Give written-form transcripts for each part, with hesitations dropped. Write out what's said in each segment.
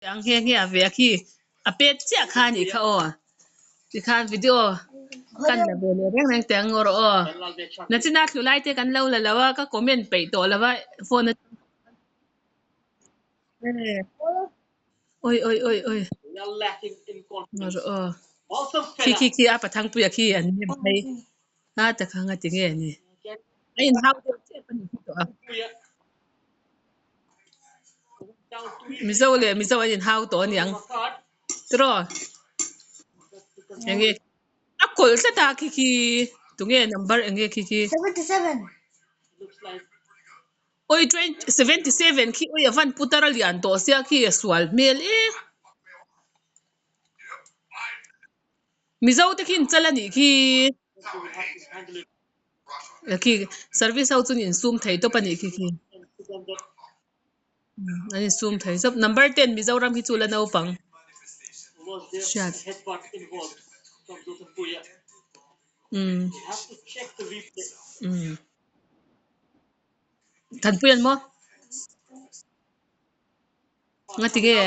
Ang nghe nghe a ve a khi a pet chiah kha a nih kha aw tikhan video kan la ve leh reng reng teh ang rawh aw nachina thlu lai te kan lo la lo a ka comment peih tawh lo va phone atang oi oi oi oi rawh aw khi khi khi a pathangpui a khi an nem phei a takha nga ti nge a ni a inhau deuh tep a ni khi tawh a. Mizo leh Mizo an inhau tawh aniang tiraw enge a kawlh tlat a khi khi tunge number enge khi khi awi 77 khi awi a van putar a lian tawh sia khi a sual hmel e Mizo te khi an chal a nih khi. Khi service ho chu an insum thei tawp a nih khi khi an insum thei zawp number ten Mizoram hi chu la naupang hriat umm umm Thanpui an maw Ngati nge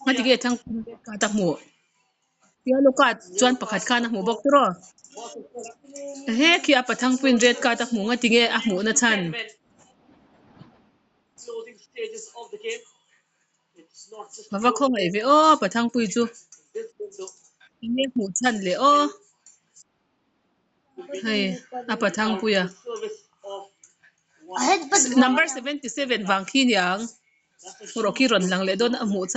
ngati nge thang card a hmuh yellow card chuan pakhat khan a hmuh bawk tawh he khi a pathang pawhin red card a hmuh ngati nge a hmuh na chhan. Ka va khawngaih ve aw pathangpui chu enge hmuh chhan leh aw. Hei a pathangpui a number 77 vang khi niang erawh khi rawn lang leh dawn a hmuh chhan.